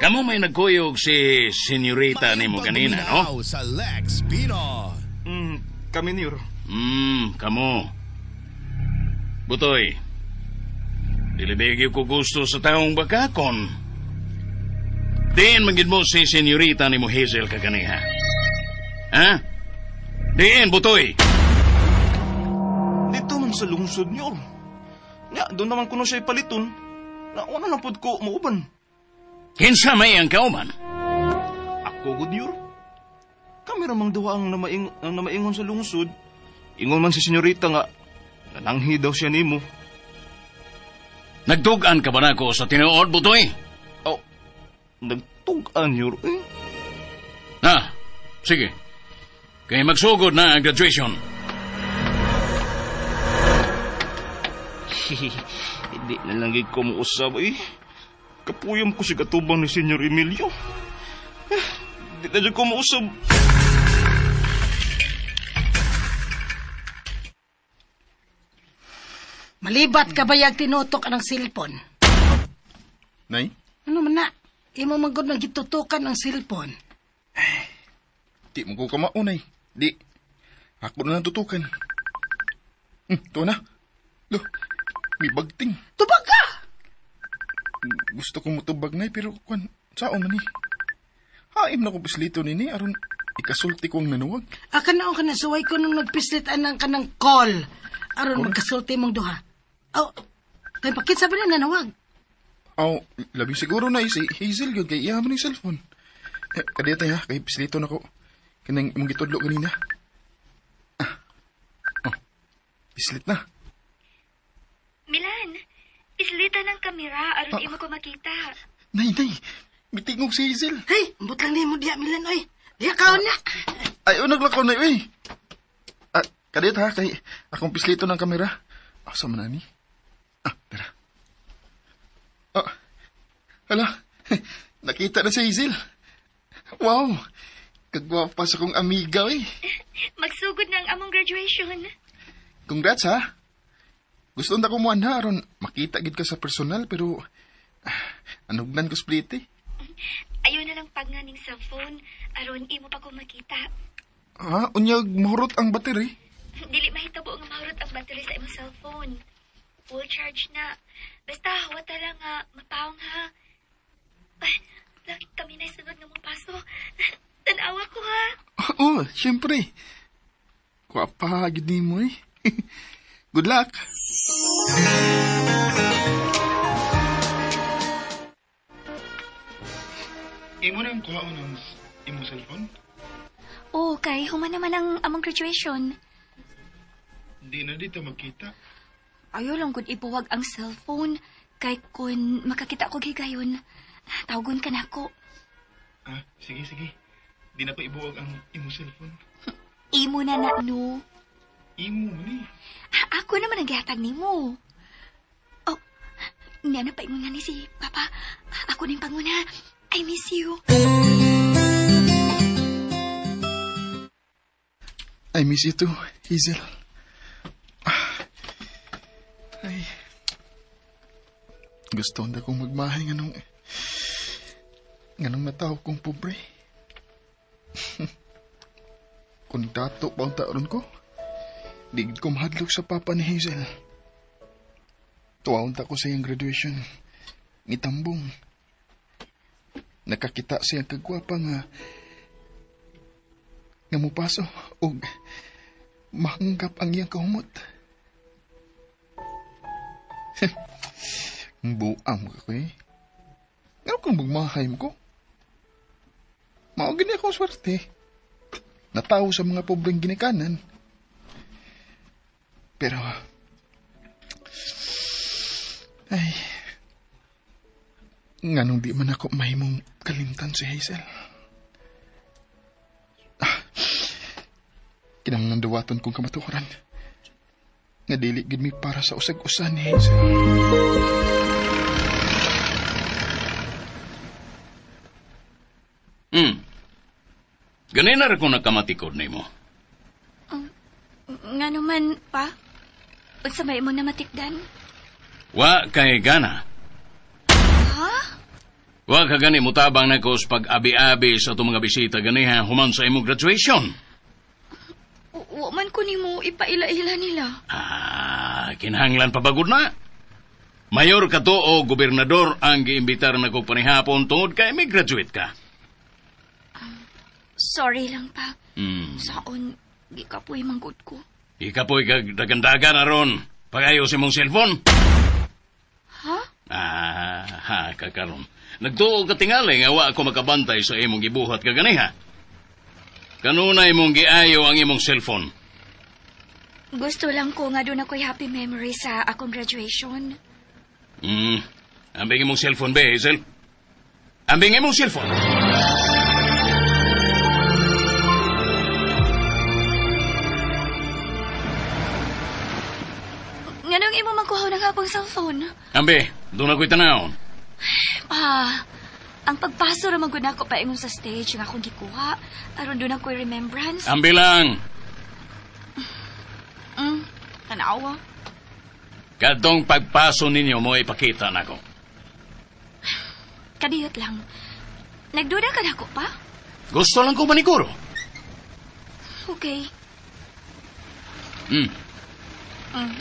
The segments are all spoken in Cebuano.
Kamo may nagkuyog si senyorita nimo ganina, no? Sa Lex Pino. Kami niyo. Kamo. Butoy, dilibigyo ko gusto sa taong bakakon. Diin magid mo si senyorita ni mo Hazel kaganiha. Ha? Diin, Butoy. Dito man sa lungsod niyo. Nya, doon naman kuno siya ipaliton. Nauna lang pod ko muuban. Kinsa may ang kauban? Ako, good niyo. Kami ramang duha ang namaingon sa lungsod. Ingon man si senyorita nga, nananghi daw siya nimo. Nagtug-an ka ba na ko sa tinuod, Butoy? Oh, nagtug-an, Yor. Eh. Ah, sige. Kaya magsugod na ang graduation. Hindi na lang ko muusab, eh. Kapuyam ko si katubang ni Senyor Emilio. Hindi na ko muusab. Malibat ka bayag tinutok ang cellphone? Nay? Ano man na? Imo man gud nang gitutukan ang cellphone. Di mo ko kamaunay. Di. Ako na lang tutukan. Ito na. Lo, may bagting. Tubag ka! Gusto kong mutubag, Nay, pero kwan, sao man ni? Haim na ko pislito nini, aron ikasulti ko ang nanuwag. Akan na ka na, suway ko nung nagpislit anang kanang call. Aron magkasulti mong duha. Oh, kay pakit sabi na nanawag. Aw, labi siguro na si Hazel yun, kay iya man yung cellphone. Eh, kadiyot ha, kay pislito na ko. Kanang imong gitudlo ganina. Ah. Oh, pislit na. Milan, islita ng kamera aron imo ko makita. Nay, nay, mitingog si Hazel. Hey, ambot lang nimo diha Milan oy. Diha kaon na. Ay, naglakaw na oy. Ah, kadiyot ha, kay akong pislito ng kamera. Asa man ani? Ah, tara. Ah, hala, nakita na si Hazel. Wow, kagwapa sa kong amiga eh. Magsugod na ang among graduation. Congrats ha. Gusto na ko mo ha, aron makita gid ka sa personal pero anugnan ko split eh. Ayaw na lang pag nga ning cellphone aron imo pa ko makita. Ah, unyag mahurot ang battery. Dili mahitabo nga mahurot ang battery sa imong cellphone. Full charge na. Basta wata lang nga mapawng ha. Ay, lagi kami na sunod nga mo paso. Tanawa ko ha. Oo, oh, syempre. Kwapa gid nimo eh. Good luck. Imo na ang kuhaon ng imo cellphone? Oo, kay human naman ang among graduation. Di na dito magkita. Ayaw lang gud ibuwag ang cellphone. Kay kun makakita ko gigayon, tawgon ka nako. Ah, sige, sige. Di na ko ibuwag ang imo cellphone. Imo na na, no. Imo ni. Ako naman ang gihatag nimo. Oh, niya na pa imo nga ni si Papa. Ako ning panguna. I miss you. I miss you too, Hazel. Ay. Gusto na kong magmahay nganong nataw kong pobre. Kung dato pa ang taon ko, di ko mahadlok sa papa ni Hazel. Tuwaon ta ko sa iyang graduation. Mitambong. Nakakita siyang kagwapa nga mupaso og mahanggap ang iyang kahumot. Buang mo ko eh. Nga kung magmahay mo ko. Mao gini akong swerte. Natawo sa mga pobreng ginikanan. Pero, ay, nganong di man ako mahimong kalimtan si Hazel. Ah, kinahanglan duwaton kong kamatuoran. Nga dili gid mi para sa usag-usa ni Hazel. Ganina ra ko nakamatikod nimo. Nga naman, pa? Unsa may imo namatikdan? Wa kay gana. Ha? Wa ka gani mutabang nako sa pag-abi-abi sa itong mga bisita ganiha human sa imong graduation. Wa man ko nimo ipaila-ila nila. Ah, kinahanglan pa bagod na. Mayor ka to o gobernador ang giimbitar nako panihapon tungod kay may graduate ka. Sorry lang pa. Saon, gikapoy manggod ko. Ikapoy kag dagandagan aron. Pag-ayo sa imong cellphone. Ha? Ah, ha, kakaron. Nagtuo ka tingali nga wa ako makabantay sa imong gibuhat kaganiha. Kanunay mong giayo ang imong cellphone. Gusto lang ko nga doon ako'y happy memory sa akong graduation. Ambing imong cellphone ba, Hazel? Ambing imong cellphone. Nganong imo magkuhaw ng akong cellphone? Ambi, doon ako'y tanawon. Ah, ang pagpaso ra man gud nako paingon sa stage nga akong gikuha aron doon ako'y remembrance. Ambi lang. Tanawa. Kadtong pagpaso ninyo mo ipakita nako. Kadiyot lang. Nagduda ka nako pa? Gusto lang ko maniguro. Okay.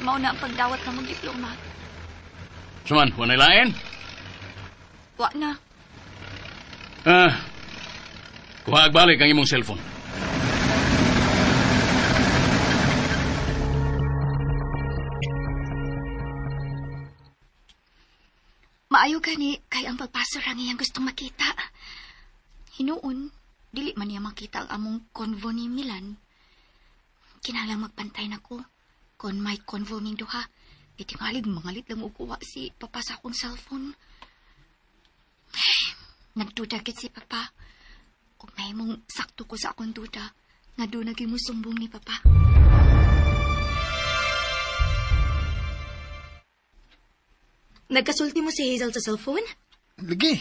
Mao na ang pagdawat ng mong diploma. Suman, wa na lain? Wa na. Kuha balik ang imong cellphone. Maayo gani kay ang pagpaso ra ngayang gustong makita. Hinuon, dili man niya makita ang among convo ni Milan. Kinahanglan magpantay nako kon may convo ming duha. Itingalig mangalit lang og kuha si Papa sa akong cellphone. Nagduda gid si Papa. Ug mahimong sakto ko sa akong duda nga doon naging musumbong ni Papa. Nagkasulti mo si Hazel sa cellphone? Lagi.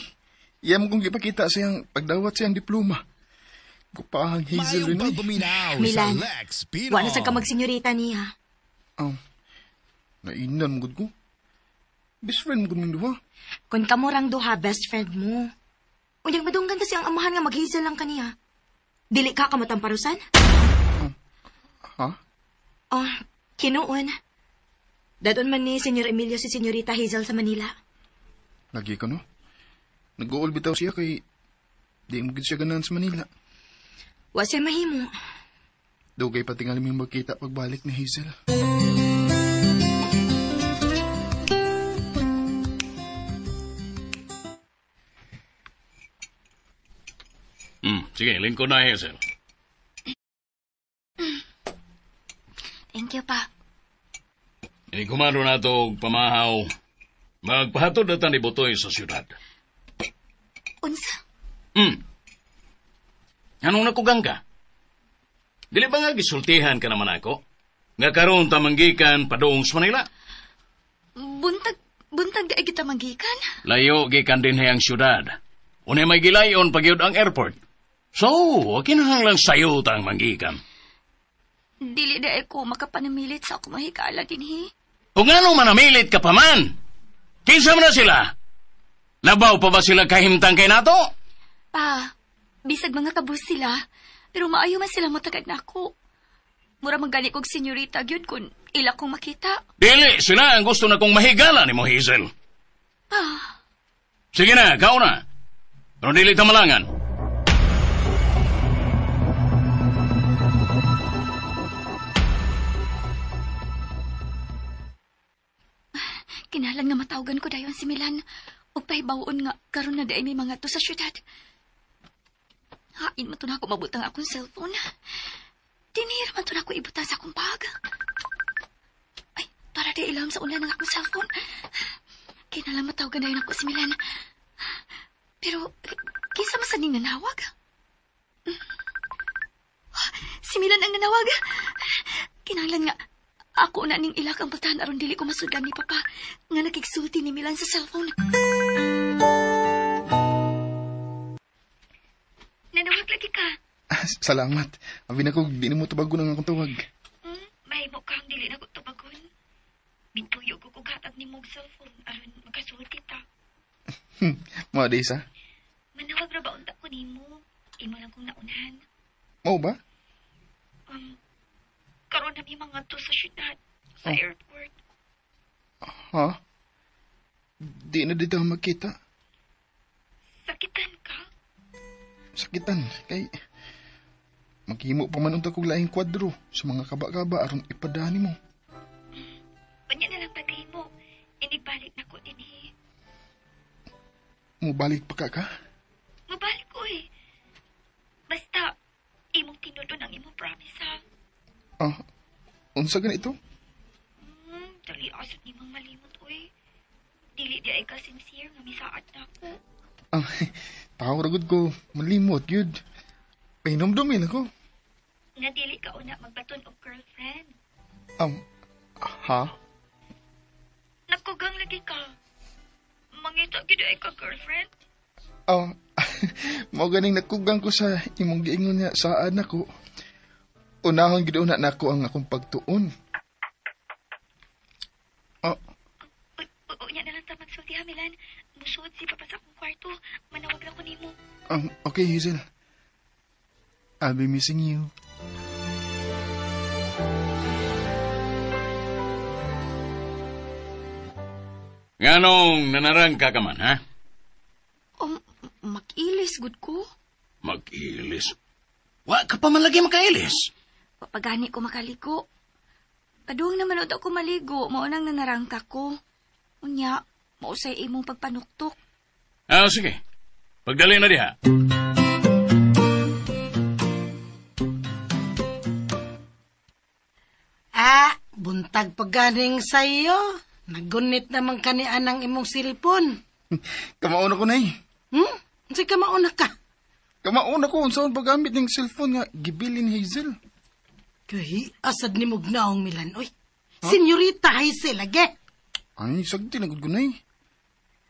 Iya mo kong gipakita siyang pagdawat siyang diploma. Gupahang Hazel rin eh. Milan, wala sa ka magsenyorita niya. Oh, nainan mo gud ko. Best friend mo gud mong duha. Kung kamurang duha, best friend mo. Unyang madunggan kasi ang amahan nga mag-Hazel lang kaniya. Dili ka kamatamparusan? Oh, ha? Oh, kinuon. Dadon man ni Senyor Emilio si Senyorita Hazel sa Manila. Lagi ka, no? Nag-uol bitaw siya kay di mo gid siya ganahan sa Manila. Wa siya mahimo. Dugay pa tingali mong magkita pagbalik ni Hazel. Sige, lingkod na, Hazel. Thank you, pa. Inikumano na ito og pamahaw. Magpahatod na ta ni Butoy sa syudad. Unsa? Anong nakugang ka? Dili ba nga gisultihan ka naman ako? Nga karon tamanggikan padung sa Manila? Buntag di ay kita manggikan. Layo gikan dinhi ang syudad. Unay may gilayon pagyud ang airport. So, kinahanglan sayo tang manggikan. Dili di ay ko makapanamilit sa akong mahigala dinhi. Kung ano manamilit ka pa man, kinsa man na sila? Labaw pa ba sila kahimtang kay nato? Pa, bisag mga kabus sila, pero maayo man sila motagad nako. Mura man gani kog senyorita gyud kun ila kong makita. Dili sila ang gusto na kong mahigala nimo, Hazel. Pa. Sige na, kao na. Pero dili tamalangan. Kinahanglan nga matawagan ko dayon si Milan. Ug pahibaw-on nga karon na di ay may mga to sa syudad. Hain man to na ako mabutang akong cellphone. Dinhira man to na ako ibutang sa akong bag. Ay, para di ilam sa una ng akong cellphone. Kinahanglan matawagan dayon ako si Milan. Pero, kinsa man sa ning nanawag? Si Milan ang nanawag. Kinahanglan nga ako na ning ilak ang butahan aron dili ko masudlan ni Papa nga nakigsulti ni Milan sa cellphone. Nanawag lagi ka. Salamat. Abi na ko, di na mo tubagon ang akong tawag. Mahimo ka ang dili na ko tubagon. Mintuyo ko kung hatag ni mong cellphone aron magkasulti ta. Mga days, ha? ko nimo. Imo lang kong naunahan. Mao ba? Karon na mi mga to sa syudad, sa airport. Ha? Di na dito makita. Sakitan ka? Sakitan. Kay maghimo pa man unta kog laing kwadro sa mga kaba-kaba aron ipadani mo. Unya na lang paghimo. Inigbalik na ko dinhi. Mubalik pa ka? Mabalik ko eh. Basta, imong tinudon ang imong promise ha. Ah, unsa ganito? Dali asot ni mang malimot oy. Dili di ay ka sincere nga misaad na ako. Ah, tao ra gud ko malimot yun. Pahinomdumin ako. Nga dili ka una magbaton og girlfriend. Ha? Nagkugang lagi ka. Mangita gid ay ka girlfriend. Ah, mao ganing nagkugang ko sa imong giingon nga saan nako. Unahon gid una nako ang akong pagtuon. Ah, Unya na lang ta magsulti ha, Milan. Musuod si Papa sa akong kwarto. Manawag ra ko nimo. Okay, Hazel. I'll be missing you. Nganong nanarangka ka man, ha? Mag-ilis, good ko. Mag-ilis? Wa ka pa man lagi makailis. Papagani ko makaligo. Kaduhang naman uto ko maligo, maunang nanarangka ko. Unya, mausay imong pagpanuktok. Ah, sige. Pagdali na diha. Ah, buntag paganing sa'yo. Nagunit naman kanian ang imong silpon. Kamauna ko, Nay. Sige, kamauna ka. Kamauna ko, unsaon paggamit ng cellphone nga gibilin Hazel. Kahi, asad ni Mugnaong Milan, oy. Huh? Senyorita Hazel, age. Ay, sagti na gud ko, Nay.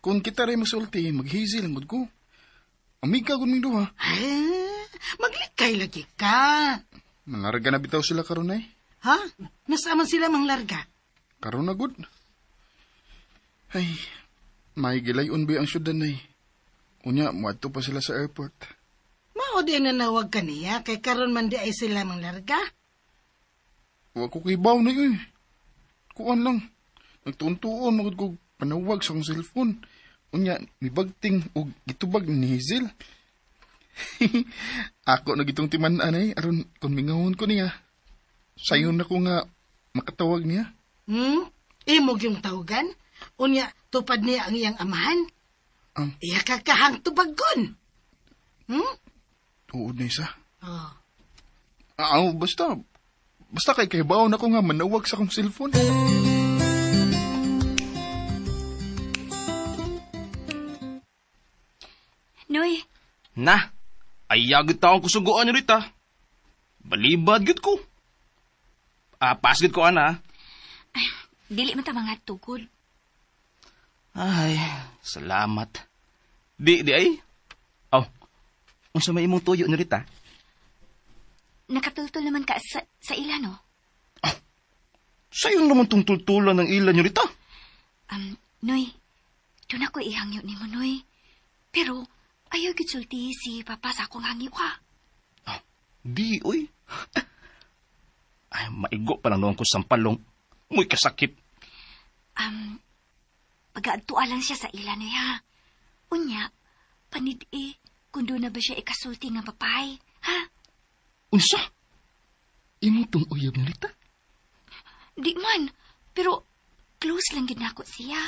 Kung kita rin masulti, mag-Hazel ang gud ko. Amiga gud ming duha. Ay, maglikay lagi ka. Manlarga na bitaw sila karon, Nay. Ha? Nasa man sila manglarga? Karon na gud. Ay, may gilayon ba ang syudad, Nay? Unya, muadto pa sila sa airport. Mao di nanawag ka niya, kay karon man di ay sila manglarga. Wa ko kibaw na eh. Kuan lang. Nagtuon-tuon magud ko panawag sa akong cellphone. Unya, mibagting og gitubag ni Hazel. Ako na gitong timan-an ay, aron kung mingahon ko niya. Sayon na ko nga makatawag niya. Imog yung tawagan? Unya, tupad niya ang iyang amahan? Iya kakahang tubagon. Tuod na isa. Oh. Basta. Basta kay kahibaw na ko nga manawag sa akong cellphone. Noy. Na, ayagit taong kusuguan ni Rita. Balibad gid ko. Pas gid ko, ana. Ay, dili man ta mga tugod. Ay, salamat. Di ay. Aw, unsa may imong tuyo ni Rita? Nakatultol naman ka sa ila, no? Ah, sayon naman tong tultulan ng ila ni Rita. Noy, doon ako ihangyo ni mo, Noy. Pero, ayaw gitsulti si Papa sa akong hangyo, ha? Ah, di, oy. Ay, maigo pa lang noon ko sampalong. Muy kasakit. Pag-aadtua lang siya sa ila, Noy, ha? Unya, panid-i, kung doon na ba siya ikasulti nga papay, ha? Unsa? Imo tong uyab ni Rita? Di man, pero close lang gid nako siya.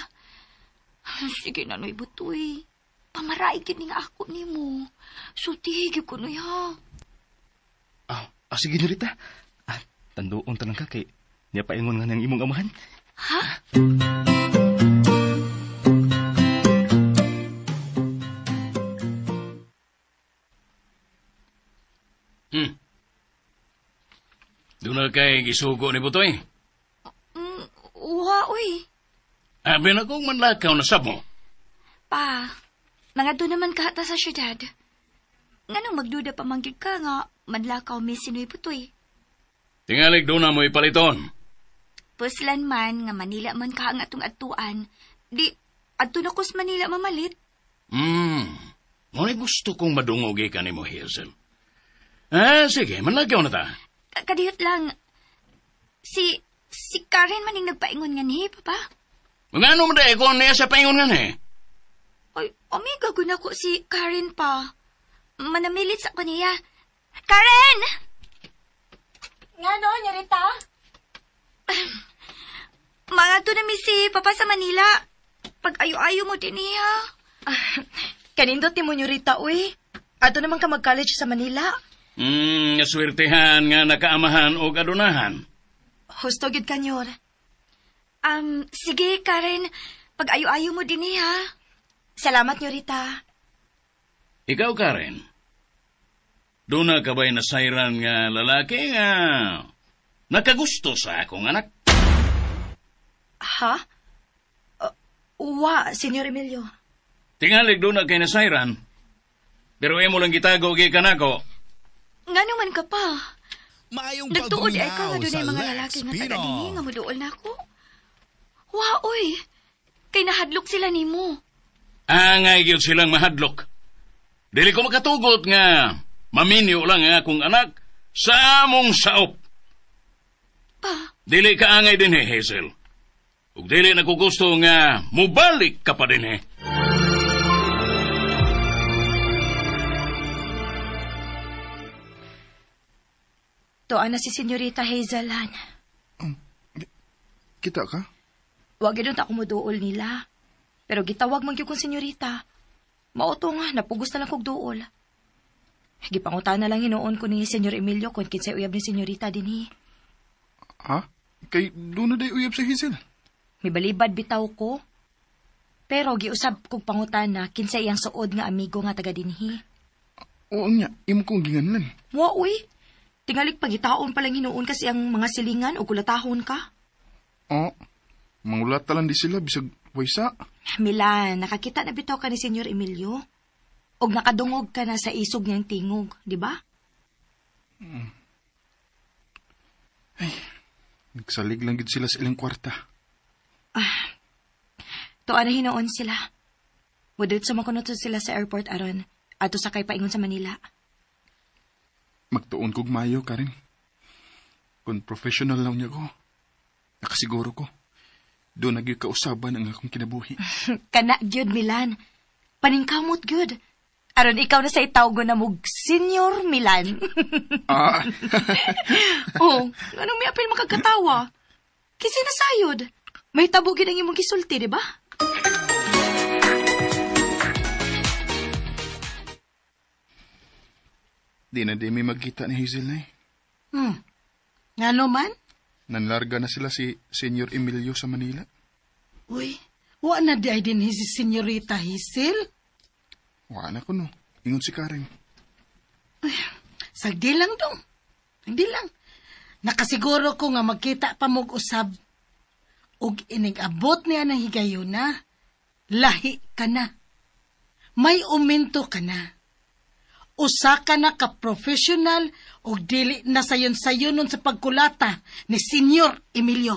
Sige na, Noy, butoy. Pamaray gid ni nga ako nimo. Sulti gid ko, Noy, ha? Sige ni Rita. Ah, tanduon ta lang ka kay niya paingon nga nang imong amahan. Ha? Doon na kay gisugo ni Butoy. Uwa, uy. Abi na kong manlakaw na sab mo. Pa, mga doon naman ka hata sa syudad. Nganong magduda pa manggid ka nga, manlakaw mi si Noy Butoy. Tingalig doon na mo ipaliton. Puslan man, nga Manila man ka ang atong atuan, di, adto na kus Manila mamalit. Ngunit Kay gusto kong madungog ka nimo, Hazel. Ah, sige, manlagaw na ta. Kadiyot lang. Si Karen maning nagpaingon nga ni, Papa. Mga ano man dahil kung niya sa paingon nga ni? Ay, amiga guna ko si Karen pa. Manamilit sa ko niya. Karen! Nga no, Nyorita? Mga to na mi si Papa sa Manila. Pag-ayo-ayo mo din niya. Kanindot ni mo, Nyorita, uy. Ato naman ka mag-college sa Manila. Swertihan nga nakaamahan o kadunahan. Husto gid ka, Nyor. Sige, Karen. Pag-ayo-ayo mo din niya. Salamat, Nyorita. Ikaw, Karen. Doon na ka ba'y nasayran nga lalaki nga nakagusto sa akong anak? Ha? Wa, Senyor Emilio. Tingalig doon na kay nasayran. Pero imo lang gitago gikan nako. Nga naman ka pa. Maayong Nagtuod ay ka pagpaminaw nga doon sa ay mga Lex lalaki nga taga Pinoy. dinhi nga muduol na ako. Wa, oy. Kay nahadlok sila nimo. Angay gyud silang mahadlok. Dili ko makatugot nga maminyo lang ang akong anak sa among saop. Pa, Dili ka angay dinhi, Hazel. Ug dili na ko gusto nga mubalik ka pa dinhi. Tuan na si Senyorita Hazel, han. Kita ka? Wag yun ako muduol nila. Pero gitawag man gyud kong senyorita. Mao to nga, napugos na lang kog duol. Gipangutan na lang hinuon ko ni Senyor Emilio kung kinsay uyab ni senyorita dinhi. Ha? Kay doon na day uyab sa Hazel. Mibalibad bitaw ko. Pero giusab kog pangutana kinsay iyang suod nga amigo nga taga dinhi. Oo nga, imo kong ginganlan. Wa uy. Tingalik pagitaon pa lang hinuon kasi ang mga silingan o kulatahon ka. Oo. Mangulata lang di sila bisag waysa. Milan, nakakita na bitaw ka ni Senyor Emilio. Og nakadungog ka na sa isog niyang tingog, di ba? Ay, nagsalig lang gid sila sa ilang kwarta. Tuan na hinuon sila. Mudiretso man kuno to sila sa airport aron. Ato sakay paingon sa Manila. Magtuon kog mayo, Karen. Kung professional lang niya ko, nakasiguro ko. Doon nagyo kausaban ang akong kinabuhi. Kana gyud Milan. Paningkamot gyud. Aron ikaw na sa itawgo na mog Senior Milan. Ah, Oh, anong may apil makagkatawa? Kasi nasayod. May tabo gyud ang imong gisulti, di ba? Di na di may magkita ni Hazel na eh. Ngano man? Nanlarga na sila si Senyor Emilio sa Manila. Uy, wa na di ay dinhi si Senyorita Hazel. Wa na ko no. Ingon si Karen. Sagdi lang dong. Sagdi lang. Nakasiguro ko nga magkita pa mog usab. Ug inig-abot niya ng higayuna, lahi ka na. May uminto ka na. Usa ka na ka-professional ug dili na sayon-sayon nun sa pagkulata ni Senyor Emilio.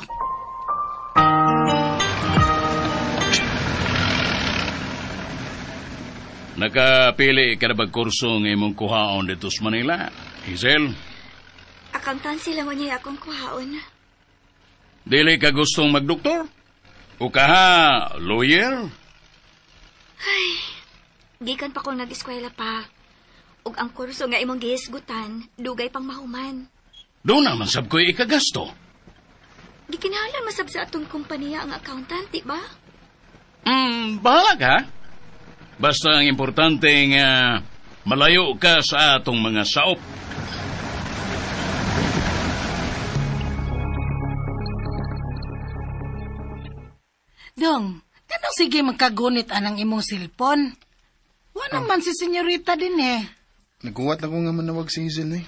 Nakapili ka na bag kurso nga imong kuhaon dito sa Manila, Hazel? Accountancy lang niya akong kuhaon. Dili ka gustong magdoktor? O kaha, lawyer? Ay, gikan pa kong nag-eskwela pa. Ug ang kurso nga imong gihisgutan, dugay pang mahuman. Doon naman sab ko'y ikagasto. Gikinahanglan masab sa atong kompanya ang accountant, di ba? Bahala ka. Basta ang importante nga malayo ka sa atong mga saop. Dong, kanang sige magkagunit anang imong silpon. Wa naman si senyorita din eh. Naguwat lang ko nga manawag si Hazel eh.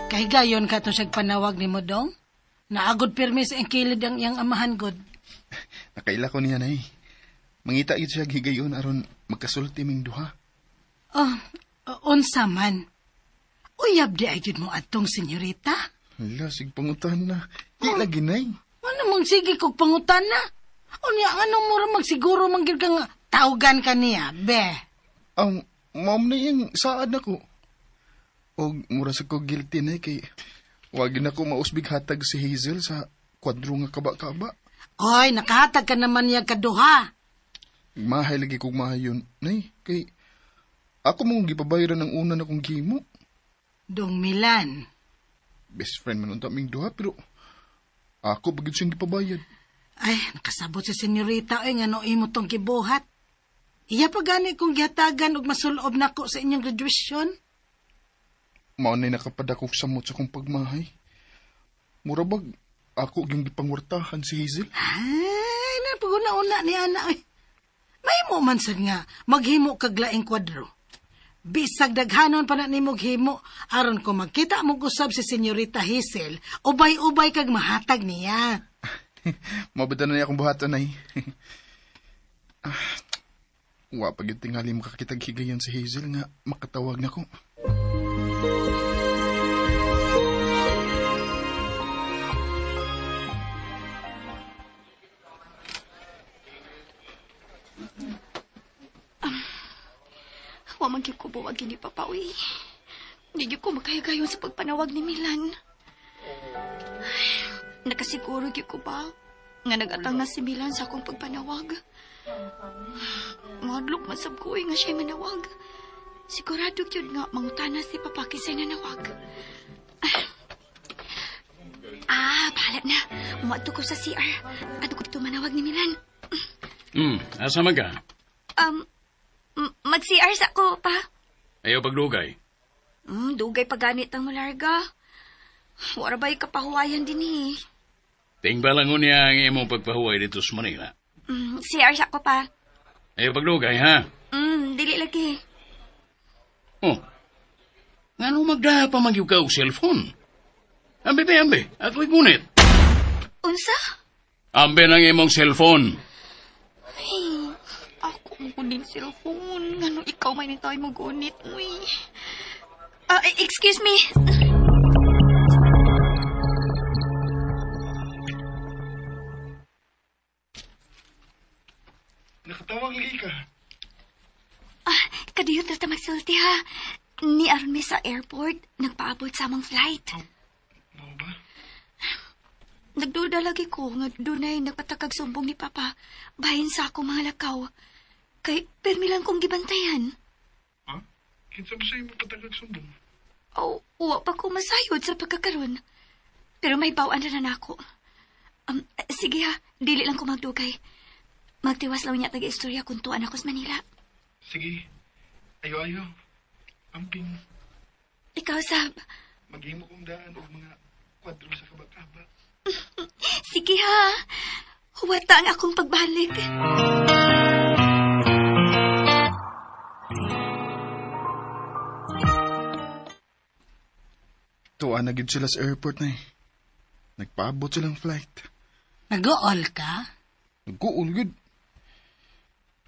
Kahigayon ka to siyang panawag ni mo, Dong. Naagod pirmi sa kilid ang iyang amahan, god. Nakaila ko niya na eh. Mangita yun siya higayon aron magkasulti ming duha. Oh, unsa man. Uyab di ay mo atong senyorita. Hala, sig pangutan na. Di lagi nay. Ano mang sige kog pangutan na? Unya, anong mura magsiguro manggil ka nga tawgan ka niya, be? Ang mom na yung saad na ko. O mura sa ko guilty na kay wag na ko mausbig hatag si Hazel sa kwadro nga kaba-kaba. Oy, nakahatag ka naman niya kaduha. Mahay lagi kong mahayon. Nay, kay ako mong gipabayaran ng una na kong gimo. Dong Milan. Best friend man unta ming duha, pero ako bagid siyang gipabayad. Ay, nakasabot si senyorita oy nga imo tong gibuhat. Iya pa gani kong gihatagan og masulob nako sa inyong graduation. Mao nay nakapadakog samot sa kong pagmahay. Mura bag ako gyung gipangwartahan si Hazel. Ay, napaguna-una ni ana oy. Mahimo man sad nga maghimo kag laing kwadro. Bisag daghanon pa na nimo himo aron ko magkita mo usab si Senyorita Hazel, ubay-ubay kag mahatag niya. Mabada na niya akong buhaton ay. Wa pag yung tingali makakitag higayon si Hazel nga makatawag na ko. Wa man gyud ko buwag ni Papa, uy. Hindi gyud ko makayagayon sa pagpanawag ni Milan. Ay, nakasiguro gyud ko ba nga nagatang na si Milan sa akong pagpanawag. Mahadlok man sab ko, uy, nga siya'y manawag. Sigurado gyud nga mangutana si Papa kinsay nanawag. Ah, bahala na. Muadto ko sa CR. Ato ko dito manawag ni Milan. Asa man ka? Mag-CR sa ko pa. Ayaw pagdugay. Dugay pa ganit ang mularga. Wala ba'y kapahuwayan din eh. Tingba lang niya ang imong pagpahuway dito sa Manila. CR sa ko pa. Ayaw pagdugay, ha? Dili lagi. Oh, ngano magdaha pa magyug ka og cellphone? Ambi, be, ambi. Ako'y gunit. Unsa? Ambi ng imong cellphone. Ay, ako mo din cellphone. Ngano ikaw may nitay mo gunit, uy. Excuse me. Nakatawag lagi ka. Kadiyot na ta magsulti ha. Ni aron mi sa airport, nagpaabot sa among flight. Mao ba? Nagduda lagi ko nga dunay nagpatakag sumbong ni Papa bahin sa akong mga lakaw. Kay permi lang kong gibantayan. Ha? Kinsa ba sa'yo magpatakag sumbong? Oh, wa pa ko masayod sa pagkakaron. Pero may bawaan na nako. Sige ha, dili lang ko magdugay. Magtiwas lang niya tag-istorya kung tuan ako sa Manila. Sige. Ayo-ayo. Amping. Ikaw, Sab. Maghimo kong daan og mga kwadro sa kabakaba. Sige ha. Huwata ang akong pagbalik. Tuwa na gid sila sa airport na eh. Nagpaabot silang flight. Nag-ool ka? Nag-uol gid.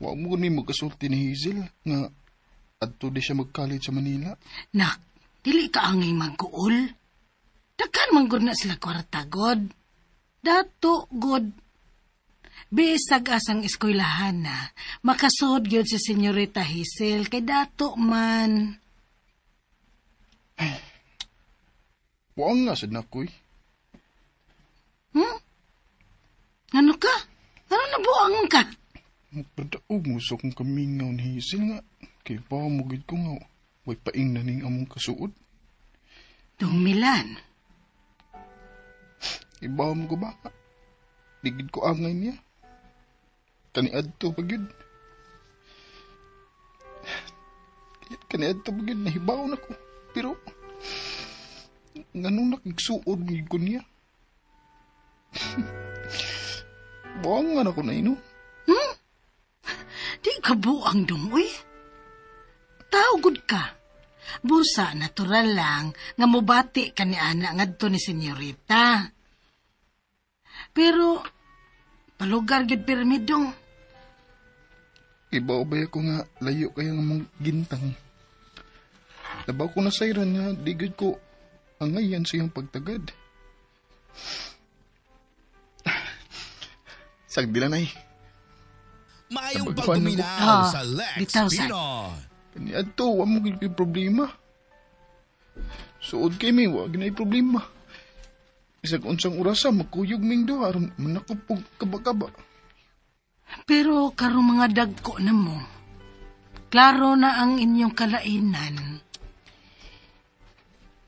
Wa mo ni magkasulti ni Hazel nga adto di siya mag-college sa Manila. Nak, dili ka angay mag-uol. Daghan man gud na sila kwarta, god. Dato, god. Bisag asang eskwelahan na, makasuod gyud si Senyorita Hazel kay dato man. Buang nga sad na koy. Ano ka? Ano na buang ka? Magpadaog mo sa akong kamingaw ni Hazel nga. Kay pa mo gid ko nga. Way paing na ning among kasuod. Dong Milan. Ibaw mo ko ba? Digid ko angay niya. Kaniadto pa gyud. Kaniadto pa gyud nahibaw na ko. Pero nganong nakigsuod gyud ko niya? Buang nga na ko na ino. Di ka buang dong, uy. Tao gud ka. Busa, natural lang nga mubati ka ni ana ngadto ni senyorita. Pero, palugar gyud pirmi dong. Ibaw ba ako nga layo kayo nga mong gintang. Labaw ko na sayran nga di gyud ko angayan sa iyong pagtagad. Sagdi lang ay. Maayong Sabagwan pagduminaw Ah, sa Lex bitaw, Sad. Pinoy. Kaniadto, wa mo gid ko'y problema. Suod kay mi, wa ginay problema. Bisag unsang orasa, magkuyog ming duha, aron manakop og kaba-kaba. Pero karong mga dagko na mo, klaro na ang inyong kalainan.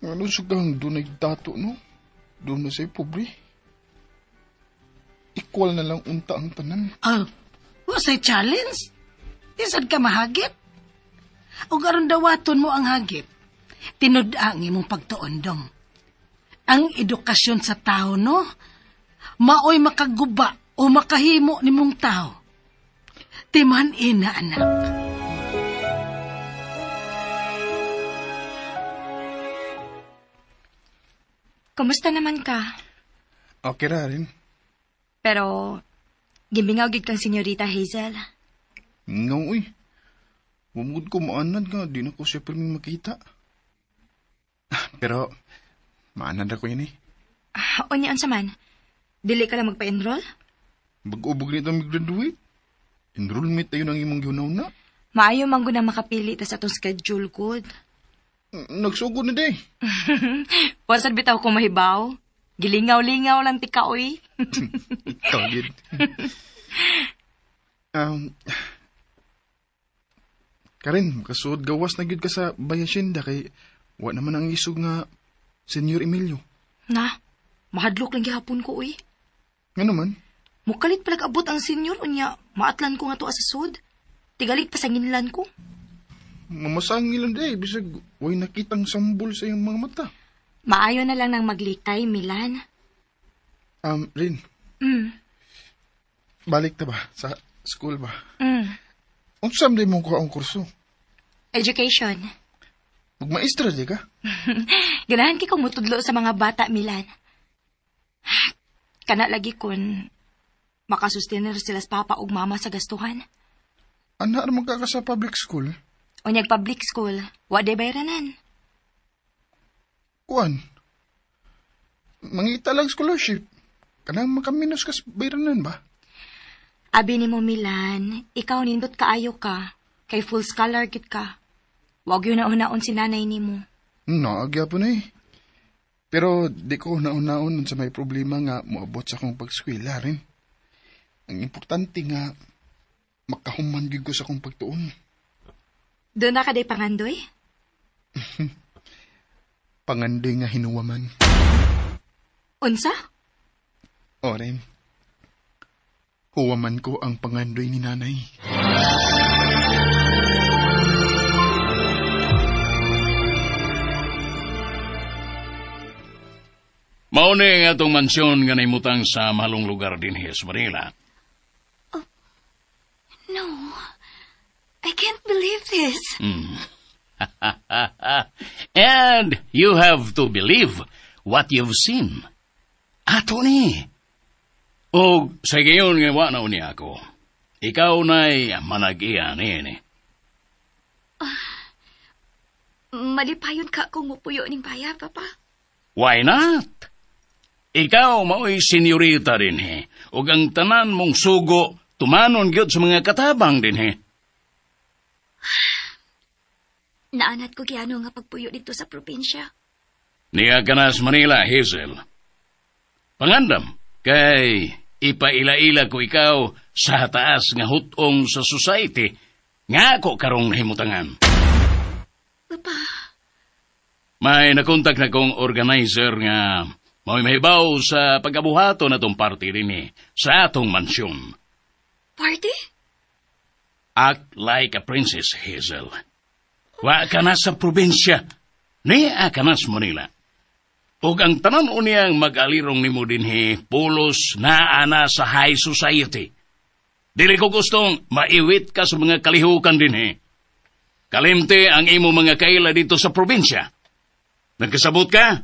Ano sa kang dunay dato, no? Doon na sa'yo, pobre. Equal na lang unta ang tanan. Oh, wa say challenge? Isad ka mahagit? O aron dawaton mo ang hagit, tinud ang imong pagtuondong. Ang edukasyon sa tao, no? Maoy makaguba o makahimo nimong tao. Timan ina, anak. Kumusta naman ka? Okay ra rin. Pero, gimingaw gid kang Senyorita Hazel. Mingaw, uy. Bumugod ko maanad nga, di na ko siya pirming makita. Pero, maanad ako yun eh. Unya, unsa man? Dili ka lang magpa-enroll? Bag-ubog nito mag-graduate. Enrollment tayo ng imong gihunaw na. Maayo man gud na makapili ta sa atong schedule good. Nagsugod na day. Wasad bitaw ko mahibaw. Gilingaw-lingaw lang tika, oy. Ikaw, gid. Karen, makasuod gawas na gyud ka sa Bayasyenda kay wa naman ang isog nga Senyor Emilio. Na, mahadlok lang gihapon ko, uy. Nga naman? Mukalit palag abot ang senyor, unya, maatlan ko nga to sa sud. Tigalit pa sa nginlan ko. Mamasangil lang day, bisag way nakitang sambol sa iyong mga mata. Maayo na lang nang maglikay, Milan. Rin. Balik ta ba? Sa school ba? Unsa man mo kuha ang kurso? Education. Magmaestra di ka? Ganahan kay kong mutudlo sa mga bata, Milan. Kana lagi kun makasustener sila sa papa ug mama sa gastuhan. Ana ra man ka sa public school? Unyag public school, wa day bayranan. Kuan. Mangita lang scholarship. Kanang makaminos ka sa bayranan ba? Abi nimo Milan, ikaw nindot kaayo ka, kay full scholar gid ka. Wag yun na-unaon si nanay nimo. Naagya po na eh. Pero di ko nauna-unon sa may problema nga moabot sa akong pag-eskwela rin. Ang importante nga, makahuman gyud ko sa akong pagtuon. Doon na ka day pangandoy? Pangandoy nga hinuwaman. Unsa? O rin. Huwaman ko ang pangandoy ni nanay. Mauni nga itong mansyon nga naimutang sa mahalong lugar dinhi sa Manila. Oh, no. I can't believe this. And you have to believe what you've seen. Ato ni. O sa gayon nga wa na uni ako. Ikaw na'y manag-iya ni. Malipayon ka kung mupuyo ning baya, Papa. Why not? Ikaw mao'y senyorita din he. Ug ang tanan mong sugo, tumanon gyud sa mga katabang din he. Naanat ko giyano nga pagpuyo dito sa probinsya. Niya ka na sa Manila, Hazel. Pangandam, kay ipaila-ila ko ikaw sa taas nga hutong sa society nga ako karong nahimutangan. Papa. May nakontak na kong organizer nga mao'y mahibaw sa pag-abuhato na tong party rin eh, sa atong mansyon. Party? Act like a princess, Hazel. Wa ka na sa probinsya. Niya ka na sa Manila. Ug ang tanan unyang mag-alirong nimo dinhi, pulos naa na sa high society. Dili ko gustong maiwit ka sa mga kalihukan dinhi. Kalimte ang imo mga kaila dito sa probinsya. Nagkasabot ka?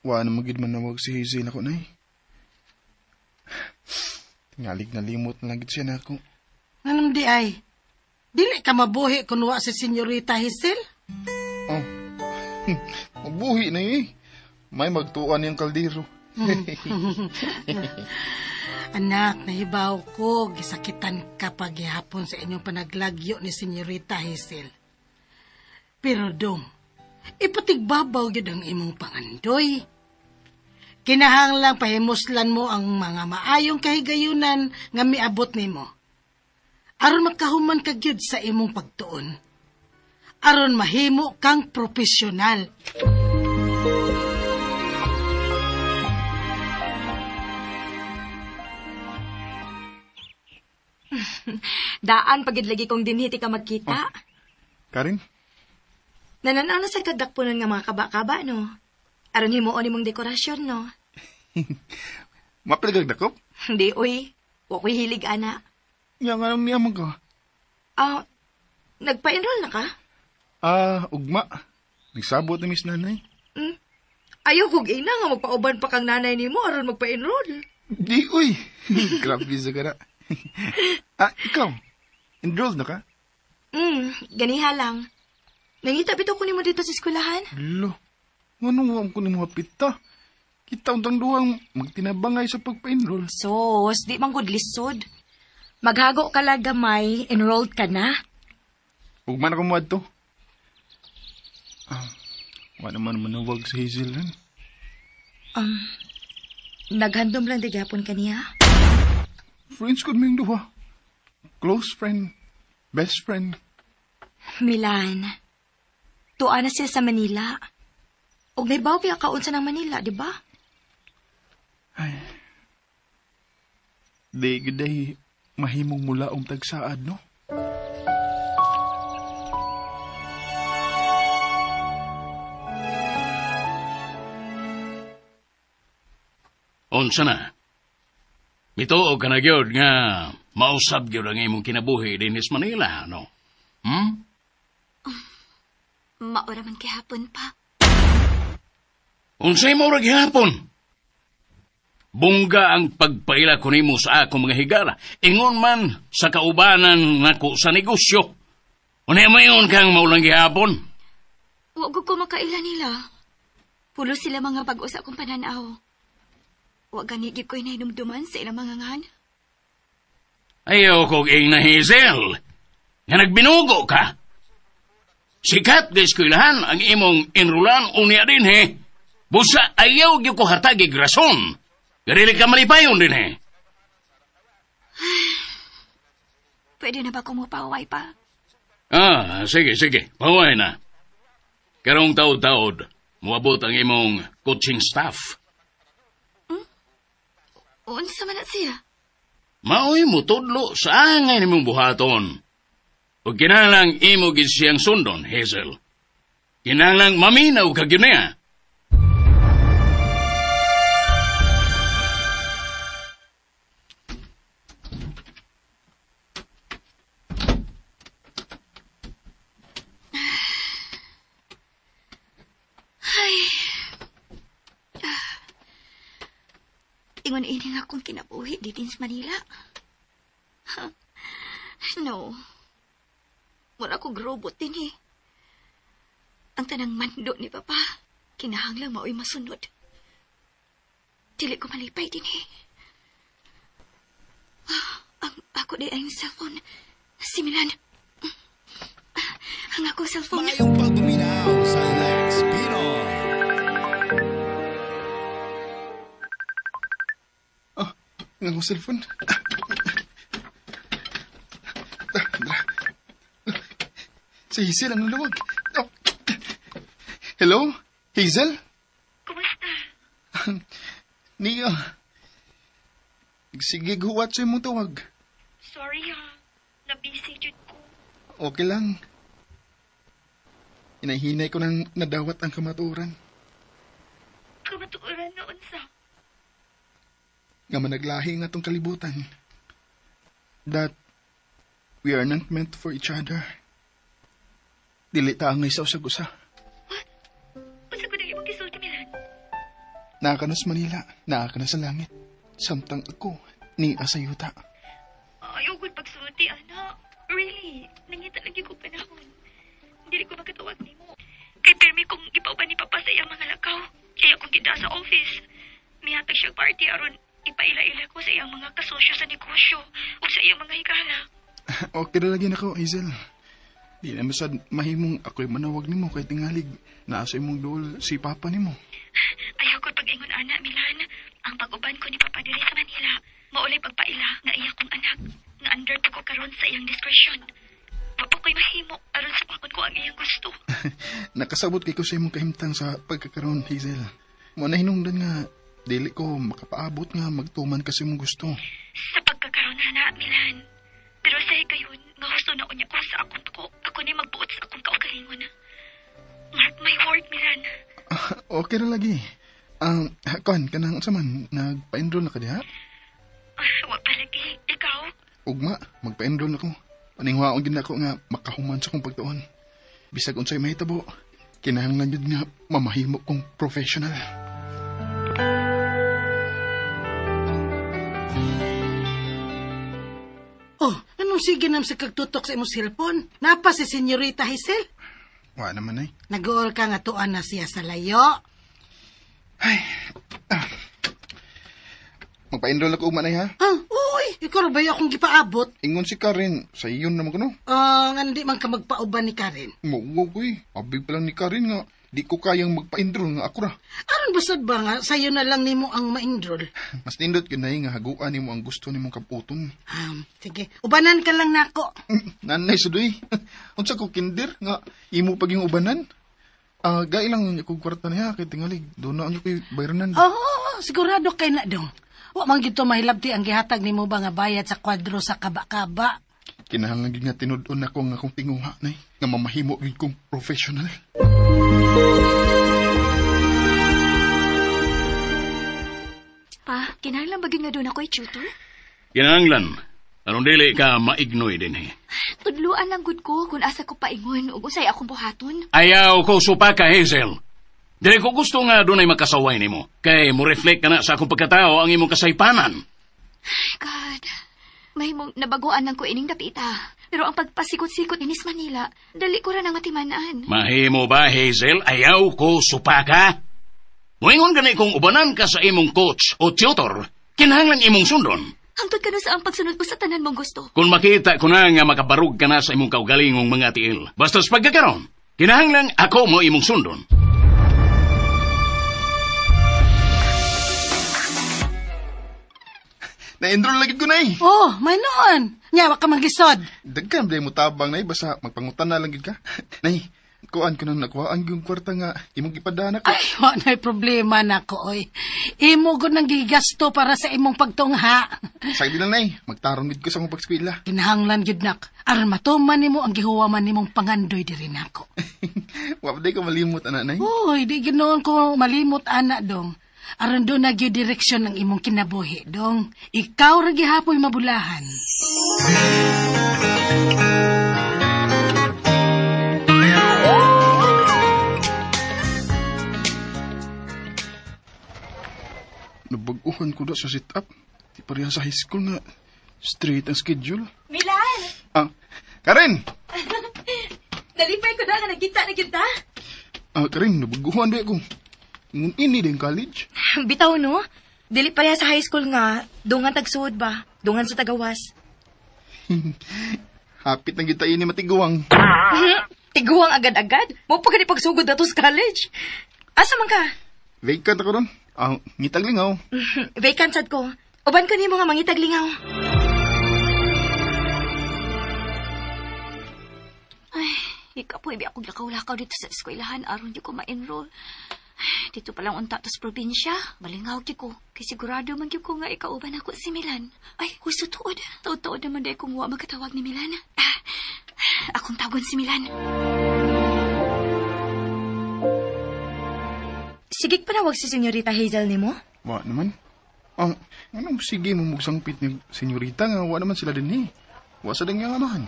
Wa na magid manawag si Hazel ako, nay. Tingalig na limot na lang gid siya na ako. Anong di ay? Dili ka mabuhi kung wa si Senyorita Hazel? Oh. Mabuhi na eh. May magtuan niyang kaldero. Anak, nahibaw ko, gisakitan ka paghihapon sa inyong panaglagyo ni Senyorita Hazel. Pero dong, ipatigbabaw gyud ang imong pangandoy. Kinahanglang pahimuslan mo ang mga maayong kahigayunan nga miabot nimo. Aron makahuman ka gyud sa imong pagtuon. Aron mahimo kang propesyonal. Daan pagid lagi kong dinhiti ka magkita. Oh, Karin? Nananaw na sa kagdakpunon nga mga kaba-kaba, no? Aron himuon nimong dekorasyon, no? Mapil kag dakop? Hindi, uy. Wa ko'y hilig, ana. Nga nga nang niya man ka. Ah, nagpa-enroll na ka? Ah, ugma. Nagsabot ni Miss Nanay. Hmm? Ayaw kog ina nga magpauban pa kang nanay nimo aron magpa-enroll. Di, uy. Grabe sa ka na. Ah, ikaw. Enrolled na ka? Ganiha lang. Nangita bitaw ko nimo dito sa eskwelahan. Lo, nganong wa ko nimo hapita? Kita untang duhang magtinabangay sa pagpa-enroll. Sos, di man gud lisod. Maghago ka lang gamay, enrolled ka na. Ugma na ko moadto. Ah, wa naman manawag sa Hazel rin. Naghandom lang di gyapon kaniya. Friends ko ming duha. Close friend, best friend. Milan, tuwa na siya sa Manila. Og naibaw kaya kaunsa ng Manila, di ba? Ay, di giday mahimong mula ang tagsaad, no? Unsa na? Mituo ka na gyud nga mausab gyud ang imong kinabuhi dinhi sa Manila, no? Hmm? Maura man gihapon pa. Unsay maura gihapon? Bungga ang pagpaila ko nimo sa akong mga higala. Ingon man sa kaubanan nako sa negosyo. Unya mayon kang maulang gihapon. Wa ko makaila nila. Pulo sila mga bag-o sa akong pananaw. Wa gani gyud ko'y nahinumduman sa ilang mga ngan. Ayaw kog ing na Hazel. Nga nagbinugo ka. Sikat ga eskwelahan ang imong enrolan unya din he. Busa ayaw gyud ko hatagig rason. Garili ka malipayon din he. Pwede na ba kumupaway pa? Ah, sige, sige. Paway na. Karong taod-taod, muabot ang imong coaching staff. Unsa man na siya? Maoy mutudlo sa angay nimong buhaton. Ug kinahanglang imo gid siyang sundon, Hazel. Kinahanglang maminaw ka gyud niya. Ay. Ingon ini nga akong kinabuhi dito sa Manila. Huh? No. Mura kog robot din eh. Ang tanang mando ni Papa, kinahanglang mao'y masunod. Dili ko malipay din eh. Ang ako di ang cellphone. Si Milan. Ang ako cellphone. Maayong pagbuminaw sa Lex Pinoy. Oh, ang akong cellphone. Si Hazel ang nalawag. Oh. Hello? Hazel? Kumusta? Nia. Sige, guwat sa imong tawag. Sorry ha. Na-busy jud ko. Okay lang. Inahinay ko nang nadawat ang kamatuoran. Kamatuoran na unsa? Nga managlahi nga tong kalibutan. That we are not meant for each other. Dili ta angay sa usag-usa. What? Unsa ko na imong gisulti, Milan? Naa ka na sa Manila, naa ka na sa langit. Samtang ako, niya sa yuta. Ayaw ko pagsulti, anak. Really, nangita lagi ko panahon. Dili ko makatawag nimo. Kay pirmi kong ipauban ni Papa sa iyang mga lakaw. Kaya akong gida sa office. Mihatag siya party aron ipaila-ila ko sa iyang mga kasosyo sa negosyo ug sa iyang mga higala. Okay na lagi nako, Hazel. Di na masad mahimong ako'y manawag nimo kay tingalig naa sa imong duol si papa nimo. Ayaw ko pag-ingon ana, Milan. Ang pag-uban ko ni Papa diri sa Manila, maulay pagpaila nga iya kong anak, nga under pa ko karon sa iyang discretion. Wa pa ko'y mahimo aron supakon ko ang iyang gusto. Nakasabot kay ko sa imong kahimtang sa pagkakaroon, Hazel. Mo na hinungdan nga dili ko makapaabot nga magtuman kasi imong gusto. Sa pagkakaroon na, Milan. Pero sa higayon, nga husto na unya ko sa akong tuko. Ako ni magbuot sa akong kaugalingon. Mark my word, Milan. Okay ra lagi. Kuan kanang unsa man nagpa-enroll na ka diha? Wa pa lagi. Ikaw? Ugma, magpa-enroll na ko. Paningwaon gid nako nga makahuman sa akong pagtuon. Bisag unsay mahitabo, kinahanglan gyud nga mamahimo kong professional. Oh, anong sige nam sa kagtutok sa imong cellphone? Napa si Senyorita Hazel? Wa naman ay. Nag-uol ka nga tuan na siya sa layo. Magpa-enroll ako ugma nay ha. Ah, uy, ikaw ra ba yung akong gipaabot? Ingon si Karen, sa iyon naman ko no. Ah, nga hindi man ka magpauban ni Karen. Mauwaw ko eh. Abi pa lang ni Karen nga, di ko kayang magpa-enroll nga ako ra. Aron basod ba nga sayo na lang nimo ang ma-enroll? Mas nindot yun na nga haguan nimo ang gusto nimong kaputon. Sige, ubanan ka lang nako. Nanay sudoy. Unsa ko kinder nga imo pag yung ubanan? Gai lang ko kwarta niya kay tingali do na anyo kay bayranan. Oo, sigurado kay na dong. Wa man gito mahilabti ang gihatag nimo ba nga bayad sa kwadro sa kaba-kaba. Kinahanglan gyud nga tinud-on ako nga akong tinguha nay nga mamahimo gyud kong professional. Pa, kinahanglan ba gyud nga doon ako'y tutor? Kinahanglan, aron dili ka maignoy din eh. Tudluan lang gud ko kung asa ko paingon ug unsay akong buhaton. Ayaw ko supaka, Hazel. Dili ko gusto nga dunay makasaway nimo. Kay mo reflect ka na sa akong pagkatao ang imong kasaypanan. Ay, God. Mahimong nabaguan lang ko ining dapita. Pero ang pagpasikot-sikot inis Manila, dali ko ra nang matiman-an. Mahimo ba, Hazel? Ayaw ko supaka. Moingon gani kung ubanan ka sa imong coach o tutor, kinahanglan imong sundon. Hangtod ka sa ang pagsunod ko sa tanan mong gusto. Kung makita ko na nga makabarug ka na sa imong kaugalingong mga tiil, basta sa pagkakaroon, kinahanglan ako mo imong sundon. Na-enroll lagi ko nay. Oh, may noon. Nya, wa ka maglisod. Dagkan ba mo tabang nay basta magpangutan na lang gid ka. Nay, kuan ko nang nakuhaan yung kwarta nga imong gipadana ko. Ay, wa na'y problema nako oy. Imo gud nang gigasto para sa imong pagtungha. Sagdi lang nay, magtarong gid ko sa akong pagskwela. Kinahanglan gyud nak. Aron matuman nimo ang gihuwaman nimong pangandoy diri nako. Wa pa day ko malimot ana nay. Uy, di ginoon ko malimot ana dong. Aron do na gyud direksyon ang imong kinabuhi dong. Ikaw ra gihapoy mabulahan. Nabag-uhan ko da sa sit-up. Di pareha sa high school nga straight ang schedule. Milan! Ah, Karen! Nalipay ko na nga nagkita na kita. Ah, Karen, nabaguhan di ako. Ngun ini din college. Bitaw no? Dili pareha sa high school nga, dungan tagsuod ba? Dungan sa tagawas. Hapit na kita ini matiguang. Tiguang agad-agad. Mo pa gani pagsugod dato sa college. Asa man ka? Vacant ako ron. Ah, ngitaglingaw. Vacant sad ko. Uban ko nimo nga mangitaglingaw. Ay, ikapoy bi akong lakaw-lakaw dito sa eskwelahan aron di ko ma-enroll. Dito pa lang unta to sa probinsya. Malingaw gyud ko. Kay sigurado man gyud ko nga ikauban ako si Milan. Ay, husto tuod. Taod-taod naman di kung wa makatawag ni Milan. Akong tawagon si Milan. Sige panawag si Senyorita Hazel nimo? Wa naman. Ah, anong sige mo mugsangpit ni senyorita nga wa naman sila din eh. Wa sa ding nga amahan.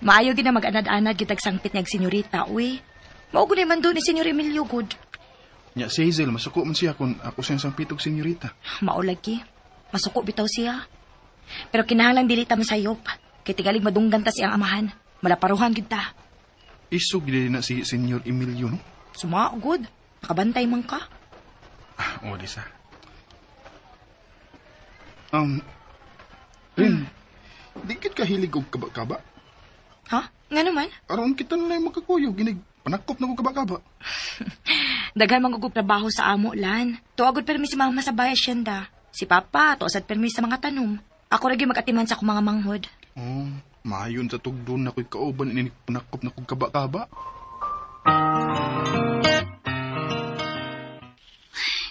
Maayo gid na mag-anad-anad gid sangpit niya senyorita, uy. Mao gud man do ni Senyor Emilio gud. Nya si Hazel, masuko man siya kung ako siyang sangpit og senyorita. Mao lagi. Masuko bitaw siya. Pero kinahanglan dili ta masayop. Kay tingalig madunggan ta siyang amahan. Malaparuhan gid ta. Isog gid na si Senyor Emilio no. Suma gud. Nakabantay man ka. Oo, di sa. Rin, di kit kahilig og kaba-kaba. Ha? Nga naman? Aron kita na lang magkakuyog, ginig, panakop na kong kaba-kaba. Daghan man gud trabaho sa amo, Lan. Tuagod permi si mama sa bahay asyenda. Si papa, tuasad permi sa mga tanom. Ako ra gyud mag-atiman sa akong mga manghod. Oh, mayon sa tugdon na ko'y kauban, inig panakop na kong kaba-kaba.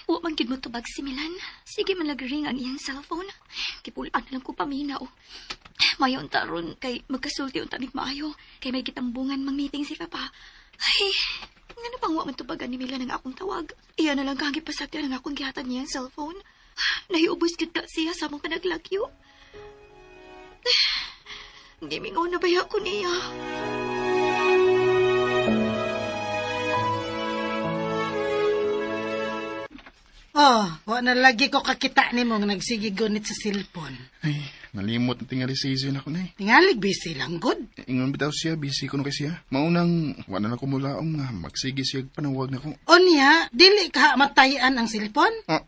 Wa man gid mo tubag si Milan. Sige man nag-ring ang iyang cellphone. Kipulaan na lang ko paminaw. Mayon ta ron kay magkasulti unta mig maayo. Kay may gitambungan mang meeting si Papa. Ay, ngano bang wa man tubagan ni Milan ang akong tawag? Iya na lang kang gipasabtian ang akong gihatag niyang cellphone. Nahiubos gid ka siya sa among panaglagyo. Gimingaw na baya ko niya. Oh, wa na lagi ko kakita nimo nga nagsige gunit sa cellphone. Ay, nalimot na tingali si Hazel ako na eh. Tingalig busy lang gud. Ingon bitaw siya, busy ko no kay siya. Maunang, wala na kumulaong nga, magsige siya panawag na ko. Unya, dili ka matayan ang cellphone? Ah,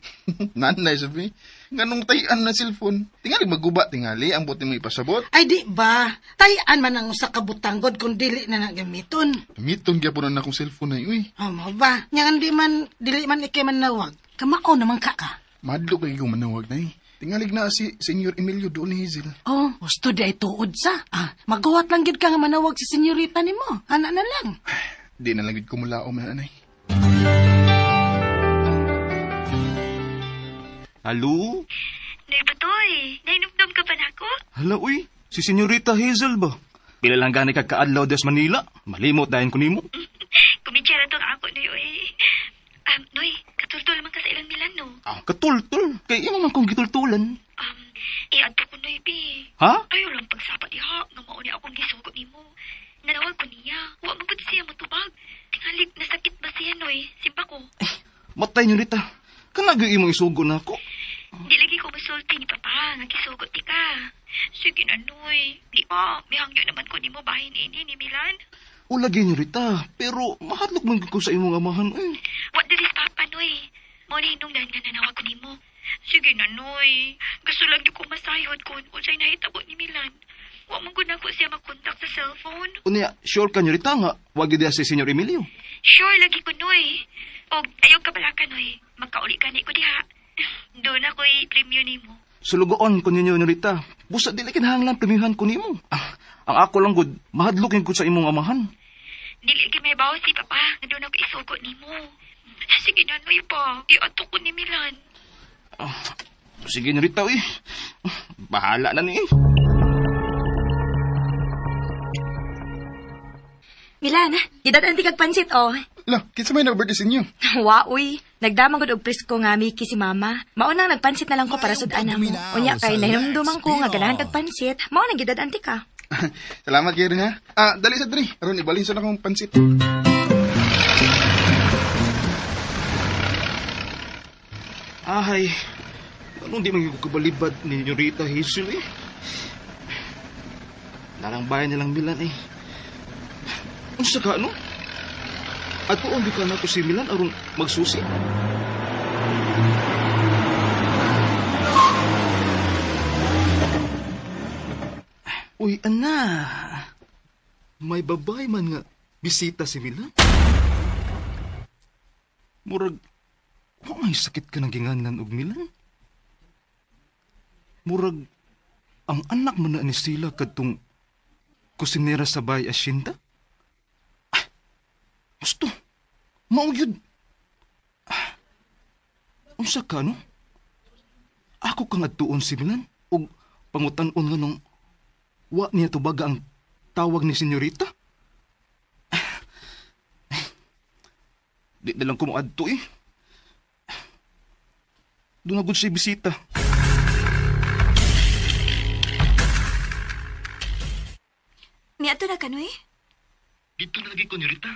nanay, sabi. Nganong tayan na cellphone? Tingali maguba, tingali, ang buti mo ipasabot. Ay di ba? Tayan man ang usa ka butang gud kung dili na nagamiton. Gamiton gyapon na akong cellphone na uy. Oh, mo ba? Nya di man dili man ikay manawag. Kamao naman ka ka. Madlo kay kong manawag na eh. Tingalig na si Senyor Emilio doon ni Hazel. Oh, gusto di ay tuod sa. Ah, magawat lang gid ka nga manawag si senyorita nimo. Ana na lang. Di na lang gid kumulaom na anay. Hello? Noy Butoy, nainumdum ka pa nako? Hala, uy. Si Senyorita Hazel ba? Pila lang gani kagkaadlaw des Manila. Malimot dahin ko nimo. Kumidyara tong ako, Noy, uy. Noy, katultol man ka sa ilang Milan, no? Ah, katultol. Kay imo man kong gitultulan. Iadto ko, Noy, bi. Ha? Ayaw lang pagsapa diha, nga mao ni akong gisugot nimo. Nanawag ko niya. Wa man gud siya motubag. Tingalig nasakit ba siya, Noy? Simba ko. Matay nyo rita. Kanagyo imong isugo na ako. Di lagi ko masulti ni Papa nga gisugot ti ka. Sige na, Noy. Di ba, may hangyo naman ko nimo bahin ini ni Milan. O lagi nyo rita, pero mahadlok man ko sa imong amahan eh. What did this Papa, Noy? Mao na hinungdan nga nanawag ko nimo. Sige na, Noy. Gusto lang di ko masayod kung unsay nahitabo ni Milan. Wa man gud nako siya makontak sa cellphone. Unya, sure ka nyo rita nga, wag yun si Senyor Emilio. Sure lagi ko, Noy. Og ayaw ka bala ka, Noy. Magkauli ka ni ko diha. Doon ako'y premyo nimo. Sulugoon ko ninyo nyo rita. Busa dili kinahanglan premihan ko nimo. Ah, ang ako lang gud, mahadlok yun ko sa imong amahan. Dili gyud may bawo si Papa nga doon ako isugo nimo. Sige na, Noy pa. Iato ko ni Milan. Ah, sige na rita, eh. Bahala na ni. Milan, gidad-an ti kag pansit, oh. La, kinsa may nag-birthday sa inyo? Wa, uy. Nagdamang gud og presko nga Miki si mama. Mao nang nagpansit na lang ko para sud-an namo. Unya kay nahinumduman ko nga ganahan kag pansit, mao nang gidad-an ti ka. Salamat kayo rin ha. Ah, dali sa diri. Aron ibalhin sa akong pansit. Ay, anong di man ko kabalibad ni Nyorita Hazel eh? Narang bayan nilang Milan eh. Unsa ka, no? At kung di ka na ko si Milan aron magsusi. Uy, ana. May babae man nga bisita si Milan. Murag, wa may sakit ka ng ginganan og Milan. Murag, ang anak man na ni sila kadtong kusinera sa bahay asyenda? Ah, gusto. Mao gyud. Ah, unsa ka, no? Ako kang adtuon si Milan og pangutan-on nga nung wa niya tubaga ang tawag ni senyorita. Ah, di na lang ko moadto eh. Doon na gud siya bisita. Miadto na ka, Noy? Dito na lagi ko ni Rita.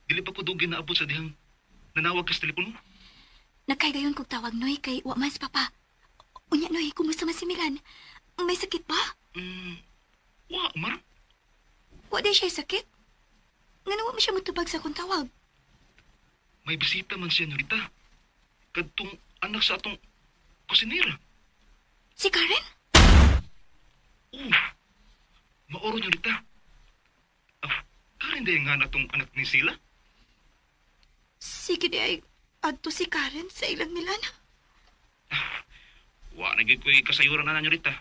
Dili pa ko dugay naabot sa dihang nanawag ka sa telepono. Nakaigayon kog tawag, Noy, kay wa man si Papa. Unya, Noy, kumusta man si Milan? May sakit ba? Wa, Mar. Wa di siya sakit? Ngano wa man siya motubag sa akong tawag? May bisita man siya, Nurita. Kadtong anak sa atong kusinera. Si Karen? Oo. Maoro, Nurita. Karen dahil nga na atong anak ni sila? Sige di ay adto si Karen sa ilang Milan. Wa na gyud ko'y kasayuran na, Nurita.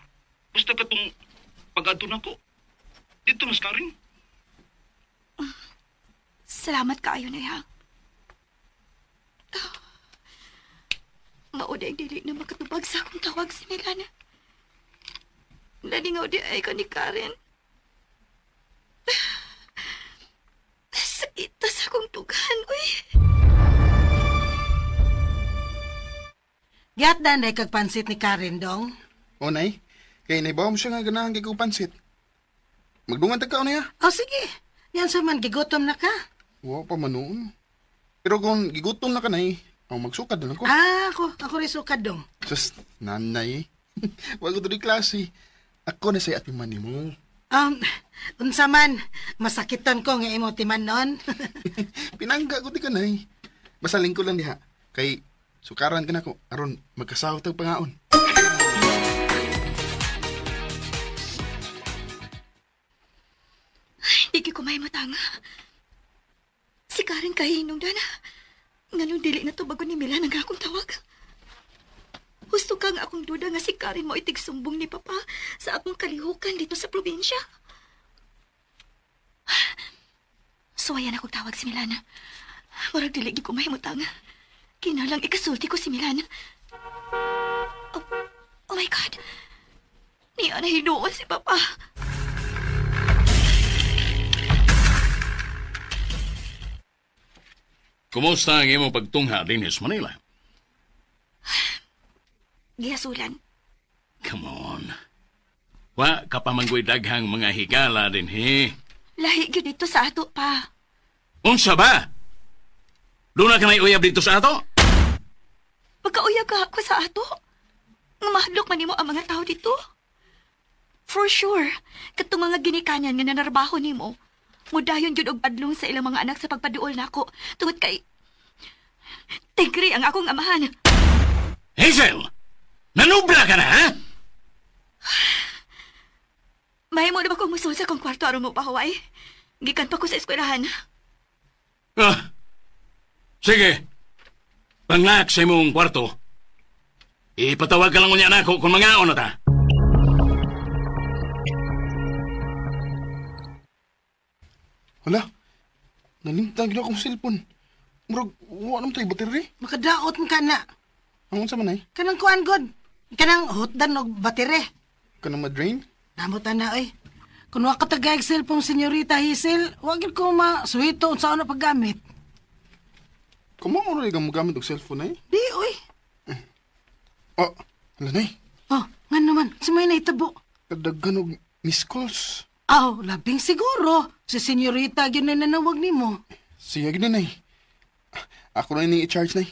Basta katong pag-adto na ko. Dito mas Karen. Salamat kaayo na ha. Mauday dili na makatubag sa akong tawag si Milan. Lalingaw di ay ka ni Karen. Sakit ta sa akong tughan, uy. Giatdan day kag pansit ni Karen, dong. O, nay. Kay naibaw mo siya nga ganahan kay kong pansit. Magdungan tagkaon niya. Oh, sige. Yan sa man, gigutom na ka. Wa pa man noon. Pero kung gigutom na ka, nay, ang magsukad na lang ko. Ah, ako rin sukad, dong. Sus, nanay. Wa ko diri klase. Ako na say atiman nimo. Unsa man, masakiton ko nga imo timan noon. Pinangga ko di ka, nay. Basta lingkod lang diha. Kay sukaran ka nako aron magkasaw tag pangaon. Di ko may matanga. Si Karen kahinong dana. Nganong dili na tubagon ni Milan ang akong tawag. Husto ka nga akong duda nga si Karen mo itigsumbong ni Papa sa akong kalihukan dito sa probinsya. So ayan akong tawag si Milan. Murag dili gyud ko mahimutang. Kinalang ikasulti ko si Milan. Oh my God. Niya na hinuon si Papa. Kumusta ang imong pagtungha din sa Manila? Gihasulan. Come on. Wa ka pa manggoy daghang mga higala din, he. Lahi gyud dito sa ato pa. Unsa ba? Doon na ka may uyab dito sa ato? Pagkauyab ka ako sa ato. Nga mahadlok man nimo ang mga tao dito. For sure, katong mga ginikanan nga nanarbaho nimo, mudayon gyud og badlong sa ilang mga anak sa pagpaduol nako tungod kay tigre ang akong amahan. Hazel! Nanubla ka na, ha? Mahimo na ba kong musul sa akong kwarto aron mo pahuway? Gikan pa ko sa eskwelahan. Ah, sige. Panglak sa imong kwarto. Ipatawag ka lang unya nako kung mangaon na ta. Hala, nalimtan gid akong cellphone. Murag, wa naman tayo battery. Makadaot mo ka na. Ang unsa man ay? Kanang kuan god. Kanang hotdan og battery. Kanang ma-drain? Namot na oy. Kung wa ka tagay cellphone, Senyorita Hazel, wa gyud ko masuhito unsa na paggamit. Kamo mo rin kang mogamit og cellphone ay? Di oy. Oh, hala nay. Oh, nga naman, sumay na itabo. Kadaghan og missed calls. Aw, labing siguro. Si Senyorita gyud na nanawag nimo. Siya gyud na, nay. Ako na ni i-charge, nay.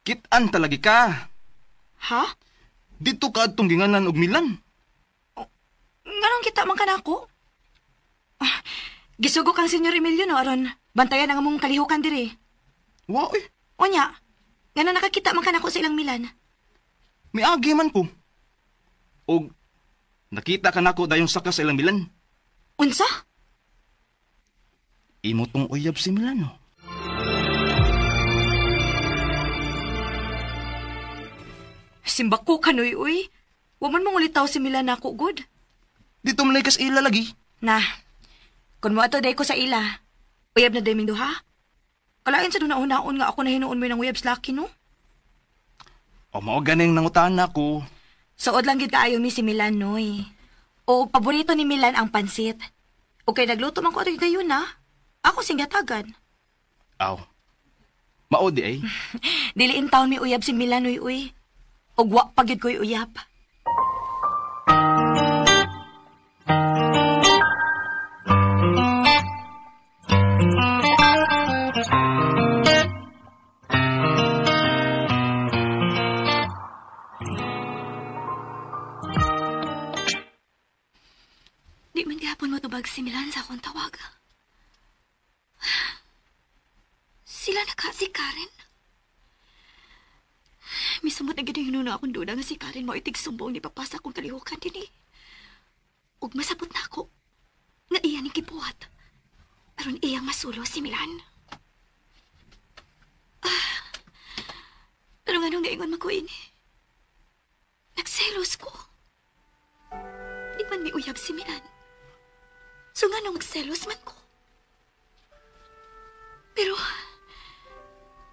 Kitaan talagi ka. Ha? Dito ka adtong ginganan og Milan. Nganong kita man kanako? Ah, gisugo kang Senyor Emilio no aron bantayan ang among kalihukan diri. Wa oy. Unya, ngano nakakita man kanako sa ilang Milan? Miagi man ko. Og nakita ka nako dayon saka sa ilang Milan. Unsa? Imo tong uyab si Milano. Simbako ka noy uy. Wa man mangulitaw si Milan nako good. Dito man kas ila lagi. Na, kun mo ato day ko sa ila. Uyab na day ming duha. Kalain sa dunaon-naon nga ako na hinuon mo ng uyab sa laki, no? O mao ganing nangutan nako. Suod lang gid kaayo mi si Milan, noy. O paborito ni Milan ang pansit. O kay nagluto man ko ato gayon na. Ako singgatagan. Aw. Mao di ay. Dili in town mi uyab si Milan, uy, uy. Og wa pa gyud ko'y uyab. Di man gihapon mo tubag si Milan sa akong tawag. Sila na ka si Karen. Misamot na gid na akong duda nga si Karen mao itig sumbong ni Papa sa akong kalihukan dinhi. Ug masabot na ako nga iya ning gibuhat. Aron iyang masulo si Milan. Pero nganong naingon man ko ini? Nagselos ko. Di man miuyab si Milan. So nganong magselos man ko? Pero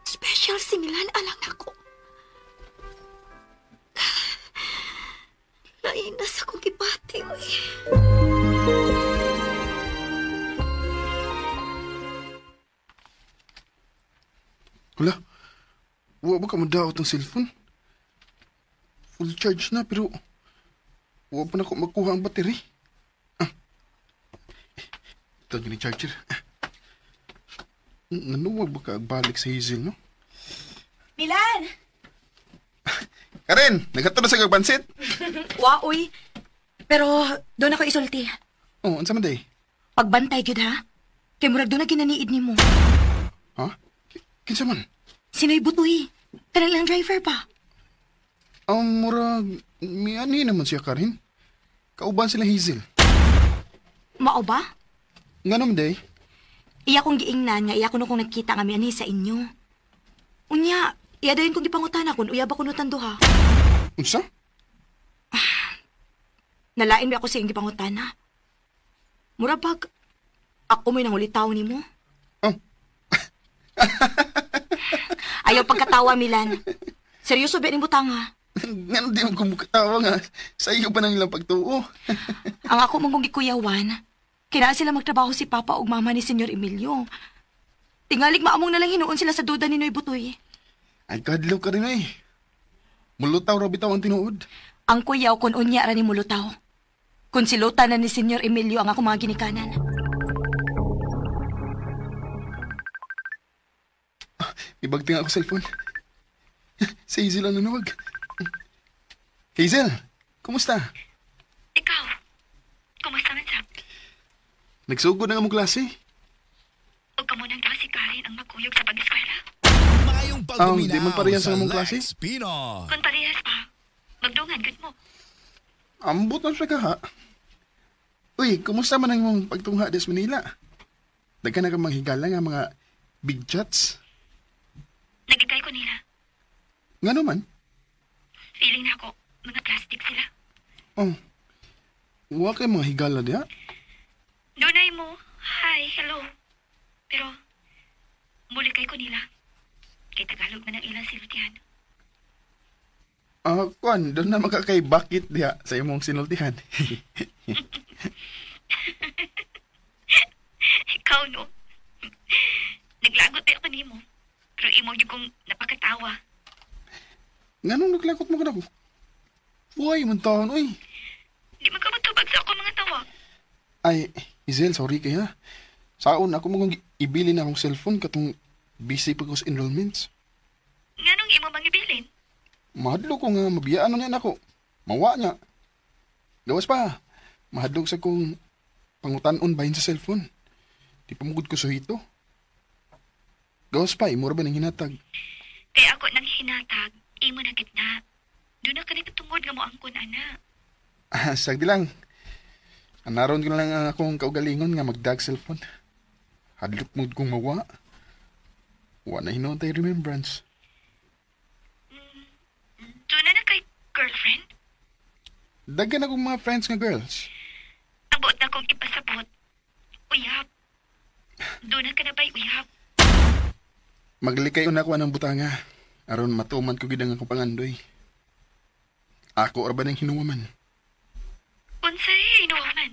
special si Milan alang ako. Lain na sa kong gibati, uy. Hala, wa ba ka madaot ang cellphone? Full charge na pero wa pa na ko makuha ang battery. Ah. Ito yung charger. Nanuwag ba ka balik sa Hazel, no? Milan! Karen, naghato na sa kagpansit? Wa, uy. Pero doon ako isulti. Oh, unsa man day? Pagbantay gyud ha. Kay murag doon na ginaniid nimo. Ha? Kinsa man? Sino'y butoy. Kanang lang driver pa. Murag miani naman siya, Karen. Kauban sila Hazel. Mao ba? Ngano man day? Iya kong giingnan nga iya kuno kong nagkita nga miani sa inyo. Unya, iya dayon kong gipangutana kun uyab ako nutan duha. Unsa? Nalain ba ako sa iyong gipangutana? Mura bag, ako mo'y nangulitaw nimo. Oh. Ayaw pagkatawa, Milan. Seryoso ba ni butang ha? Ngano di mo kumukatawa nga? Sa iyo pa nang ilang pagtuo. Ang ako mong kong gikuyawan, kinaa sila magtrabaho si Papa ug Mama ni Senyor Emilio. Tingalig maamong nalang hinuon sila sa duda ni Noy Butoy. Ay, kadlaw ka rin eh. Mulutaw ra bitaw ang tinuod. Ang kuyaw kun unya ra ni mulutaw. Kun silutan na ni Senyor Emilio ang akong mga ginikanan. Ibagting ako cellphone. Si Hazel ang nanawag. Hazel, kumusta? Ikaw, kumusta man sab? Nagsugod na nga mong klase. Ug kamo nang si Karen ang magkuyog sa pag-eskwela. Maayong pagduminaw di man parehas sa ang among klase. Lex Pinoy. Kung parehas pa, magdungan gud mo. Ambot na siya ka ha. Uy, kumusta man ang imong pagtungha des Manila? Daghan na ka manghigala nga mga big chats. Nagigay ko nila. Ngano man? Feeling na ako, mga plastic sila. Oh. Wa kay mga higala diha. Dunay mo, hi, hello. Pero, muli kay ko nila. Kay Tagalog man ang ilang silutihan. Kuan, doon na makakay bakit diha sa imong sinultihan. Ikaw, no? Naglagot pa ako nimo. Pero imo yung kong napakatawa. Nganong naglagot mo ka na ko? Uy, muntahan, uy. Di man ka matubag sa ako mga tawa. Ay, Hazel, sorry kay ha. Saon, ako mo kong ibili na akong cellphone katong busy pa ko sa enrollments. Nganong imo mangibilin? Mahadlok ko nga mabiyaan na niyan ako. Mawa niya. Gawas pa, mahadlok sa kong pangutanon bahin sa cellphone. Di pa mugod ko suhito. Gawas pa, imura ba ng hinatag? Kaya ako nang hinatag, imo na gitna. Doon na ka nagtungod nga mo angkon, ana. Sagdi lang. Anaron ko na lang ang akong kaugalingon nga magdag cellphone. Hadlok mud kong mawa. Wa na hinuon tayo remembrance. Doon na kay girlfriend? Daghan akong mga friends nga girls. Ang buot na kong ipasabot. Uyab. Doon na ka na ba'y uyab? Maglikay una ko anang butanga. Aron matuman ko gid ang akong pangandoy. Ako ra ba nang hinuwaman? Unsay hinuwaman?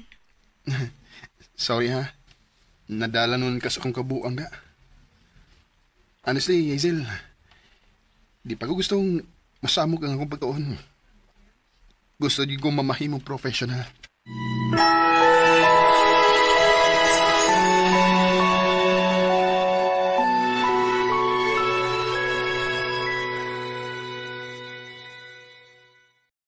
Sorry ha. Nadala nun ka sa akong kabuang ga. Honestly, Hazel, di pa ko gustong masamok ang akong pagtuon. Gusto di ko mamahimong professional.